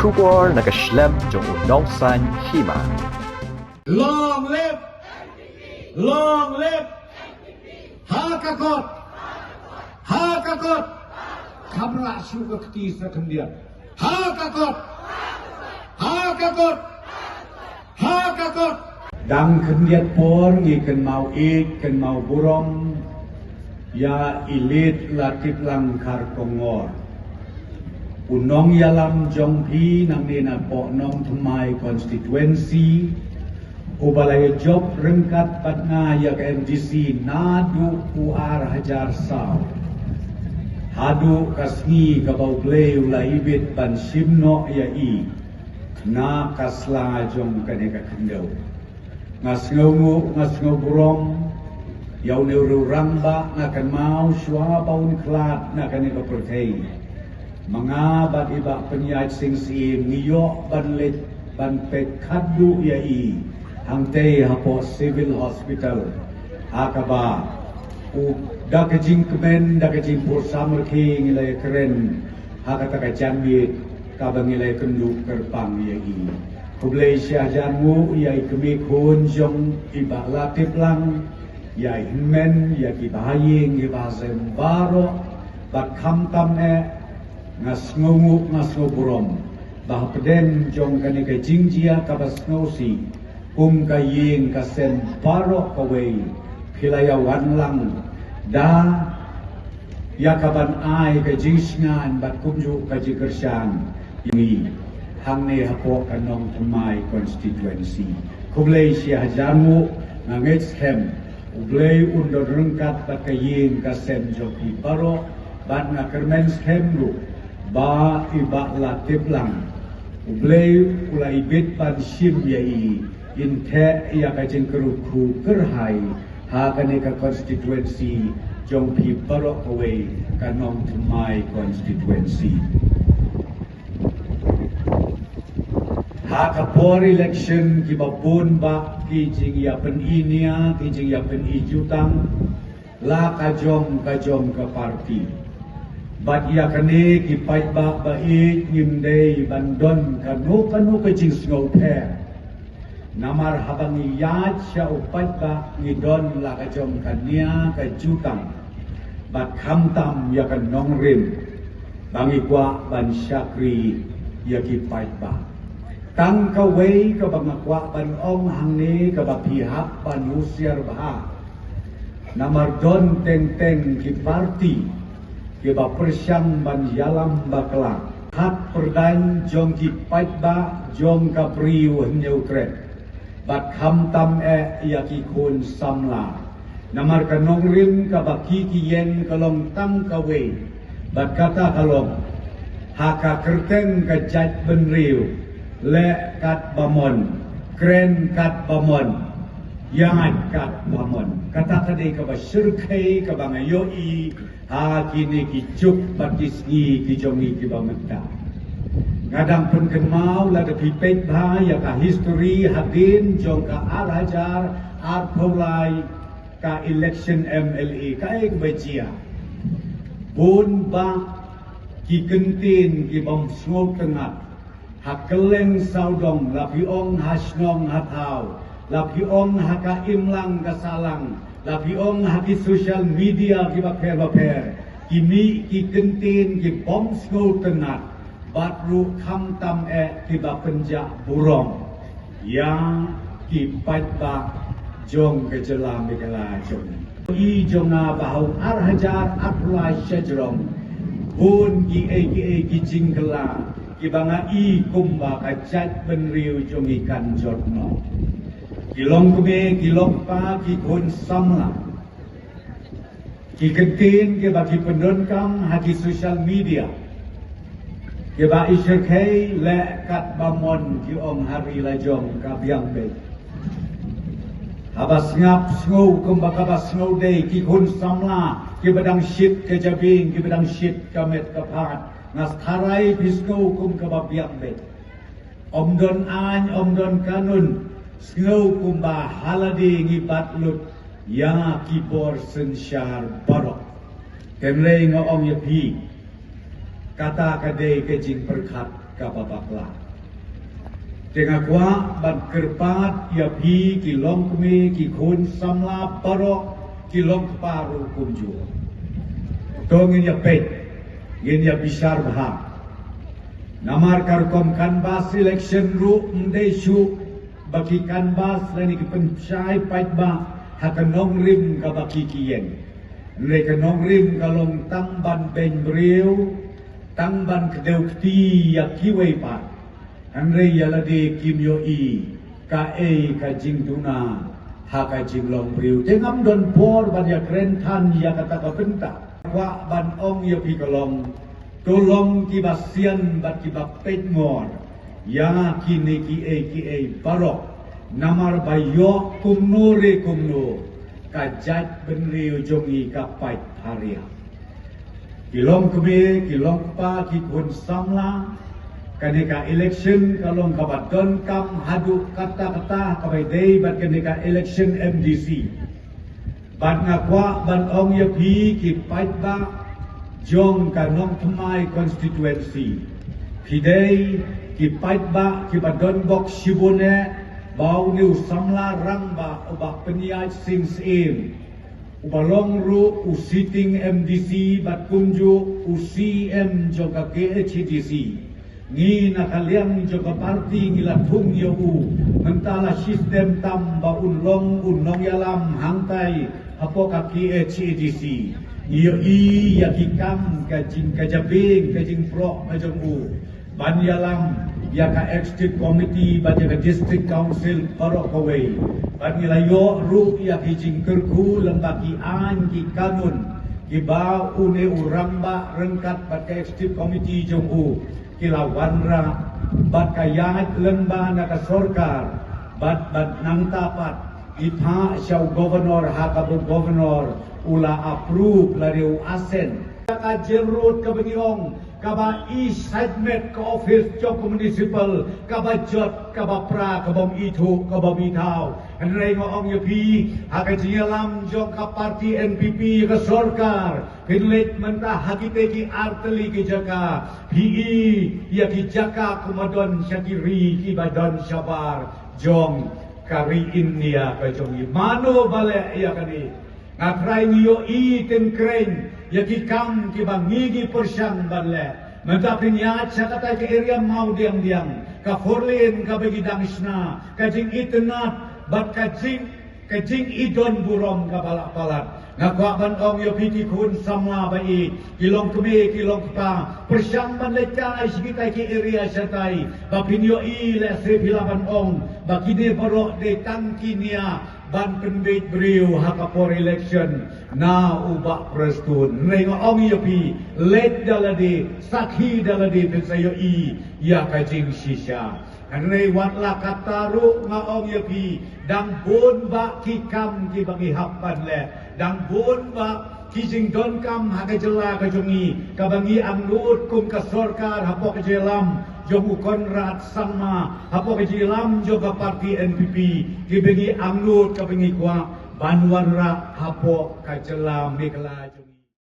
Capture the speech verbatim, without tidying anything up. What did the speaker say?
Khubor na ka shlem jong u nongsaiñ hima. Long live! Long live! Ha ka kot! Ha ka kot! Khamra shu ka kti sa khyndiat. Ha ka kot! Ha ka kot! Ha ka kot! Dang khyndiat por ngi kynmaw ïeit kynmaw burom ïa i Lit Latiplang Kharkongor, u nongïalam jong phi nangne na Pohnongthymmai constituency, uba la ïa jop ryngkat bad nga ïa ka M D C naduh u ar hajar saw haduh ka sngi kaba U Blei u la ibit ban shim noh ïa i na ka sla jong kane ka khyndew. Nga sngewnguh, nga sngew burom ïa une u rangbah, nga kynmaw shuwa ba un khlad na kane ka pyrthei, ma nga bad i Bah Pynïaid Sing Syiem ngi ïoh ban leit ban peit khadduh ïa i hangtei hapoh Civil Hospital, ha kaba u da ka jingkmen, da ka jingpyrshang rkhie ngi la ïa kren ha kata ka janmiet kaba ngi la ïa kynduh kyrpang ïa i. Khublei shihajar nguh ïa i kmie khun jong i Bah Latiplang, ïa i hynmen, ïa ki bahaïing, ïa ki bahasem baroh, bad khamtam eh nga sngewnguh, nga sngew burom ba hapdeng jong kane ka jingjia kaba sngewsih, kum ka ïing ka sem baroh kawei, phi la ïa wan lang da ïa kaban ai ka jingshngaiñ bad kumjuh ka jingkyrshan ïa ngi hangne hapoh ka Nongthymmai constituency. Khublei shihajar nguh, nga ngeit skhem U Blei un don ryngkat bad ka ïing ka sem jong phi baroh, bad nga kyrmen skhem ruh ba i Bah Latiplang, U Blei u la ibit ban shim ïa i, in theh ïa ka jingkyrkhu kyrhai ha kane ka constituency jong phi baroh kawei, ka Nongthymmai constituency. Ha ka por election kiba bun bah ki jingïapyni nia, ki jingïapyni jutang, la ka jong ka jong ka party. Bad ïa kane ki paidbah ba ïeit ngim dei ban don kano kano ka jingsngewpher. Namar haba ngi ïaid sha u paidbah ngi don la ka jong ka nia ka jutang. Bad khamtam ïa ka nongrim ba ngi kwah ban shakri ïa ki paidbah. Tang kawei kaba nga kwah ban ong hangne kaba phi hap ban husiar bha. Namar don teng teng ki party kiba pyrshang ban ïalam bakla. Hat pyrdain jong ki paidbah jong ka Bri u Hynñiewtrep. Bad khamtam eh ïa ki khun samla. Namar ka nongrim kaba ki ki ïeng ka long tang kawei. Bad kata ka long, ha ka kyrteng ka jaitbynriew, leh katba mon, kren katba mon, ïaid katba mon. Kata ka dei kaba shyrkhei kaba nga ïohi ha kine ki juk bad ki sngi ki jong ngi kiba mynta. Nga dang pynkynmaw, lada phi peit bha ïa ka history hadien jong ka ar hajar arphew lai, ka election M L A kaei kaba jia. Bun bah ki kyntien ki bym sngewtynnat ha kylleng sawdong, la phi ong ha shnong ha thaw, la phi ong ha ka imlang ka sahlang, la phi ong ha ki social media kiba pher ba pher, ki mih ki kyntien ki bym sngewtynnat. Bad ruh khamtam eh kiba pynjah burom ïa ki paidbah jong ka jylla Meghalaya jong ngi. I jong nga ba ha u ar hajar arphew lai shajrong, bun kiei kiei ki jingkylla kiba nga i kumba ka jaitbynriew jong ngi kan jot noh. Ki longkmie, ki longkpa, ki khun samla, ki kyntien kiba ki pyndonkam ha ki social media, kiba i shyrkhei, leh katba mon, ki ong ha ri lajong ka biang beit. Haba sngap sngew kumba kaba sngew dei, ki khun samla kiba dang shit ka jabieng, kiba dang shit ka met ka phad, nga tharai phi sngew kum kaba biang beit. Ym don aiñ, ym don kanun, sngew kumba ha lade ngi bat lut ïa ki bor synshar baroh. Hynrei nga ong ïa phi, Kata ka dei ka jingpyrkhat kaba bakla. Te nga kwah ban kyrpad ïa phi ki longkmie ki khun samla baroh ki longkpa ruh kumjuh. To ngin ïa peit, ngin ïa bishar bha. Namar ka rukom canvass election ruh ym dei shuh ba ki canvass lane ki pynshai paidbah ha ka nongrim kaba ki ki ïeng. Hynrei ka nongrim ka long tang ban beiñ briew, tang ban kdew kti ïa kiwei pat. Hynrei ïa lade kim ïohi kaei ka jingduna ha ka jinglong briew. Te ngam don por ban ïa kren than ïa kata ka bynta. Kwah ban ong ïa phi ka long, to long kiba sian bad kiba peit ngor ïa kine kiei kiei baroh. Namar ba ïoh kumno re kumno, ka jaitbynriew jong ngi ka pait pharia. Ki longkmie, ki longkpa, ki khun samla, kane ka election ka long kaba donkam haduh katta katta kaba ïadei bad kane ka election M D C. Bad nga kwah ban ong ïa phi ki paidbah jong ka Nongthymmai constituency. Phi dei ki paidbah kiba don bok shibun eh ba une u samla rangbah u Bah Pynïaid Sing Syiem, uba long ruh u sitting M D C bad kumjuh u C M jong ka K H A D C. Ngi na ka liang jong ka party ngi la thung ïa u, mynta la shisyndon tam ba un long u nongïalam hangtai hapoh ka K H A D C. Ngi ïohi ïa ki kam, ka jing, ka jabieng, ka jingpyrshah ka jong u ban ïalam ïa ka executive committee bad ïa ka district council baroh kawei. Bad ngi la ïoh ruh ïa ki jingkyrkhu lyngba ki aiñ ki kanun kiba une u rangbah ryngkat bad ka executive committee jong u ki la wanrah bad ka ïaid lyngba na ka sorkar bad, bad nangta pat i phah sha u governor ha kaba u governor u la approve lane u assent. Ka jail road kaba ngi ong kaba i side met ka office jong ka municipal kaba jot, kaba pra, kaba ym ithuh, kaba ym ithaw. Hynrei nga ong ïa phi, ha ka jingïalam jong ka party N P P ka sorkar, phin leit mynta ha kita ki artylli ki jaka, phi i ïa ki jaka kumba don sha ki ri kiba don shabar jong ka ri India ka jong ngi. Mano ba leh ïa kane? Nga trai ngi ïohi tyngkrein ïa ki kam kiba ngi ngi pyrshang ban leh. Mynta phin ïaid sha kata ka area Mawdiangdiang, ka four lane kaba ngi dang shna, ka jingitynnad bad ka jing, ka jingidon burom kaba la palat. Nga kwah ban ong ïa phi ki khun samla ba i, ki longkmie, ki longkpa, pyrshang ban leit kai sha kita ki area shatai ba phin ïohi, lehse phi lah ban ong ba kine baroh dei tang ki nia ban pynbeit briew ha ka por election na u Bah Prestone. Hynrei nga ong ïa phi, leit da lade, sakhi da lade, phin sa ïohi ïa ka jingshisha. Hynrei wat la katta ruh nga ong ïa phi, dang bun bah ki kam kiba ngi hap ban leh, dang bun bah ki jingdonkam ha ka jylla ka jong ngi kaba ngi angnud kum ka sorkar hapoh ka jingïalam jong u Conrad Sangma, hapoh ka jingïalam jong ka party N P P, kiba ngi angnud kaba ngi kwah ban wanrah hapoh ka jylla Meghalaya.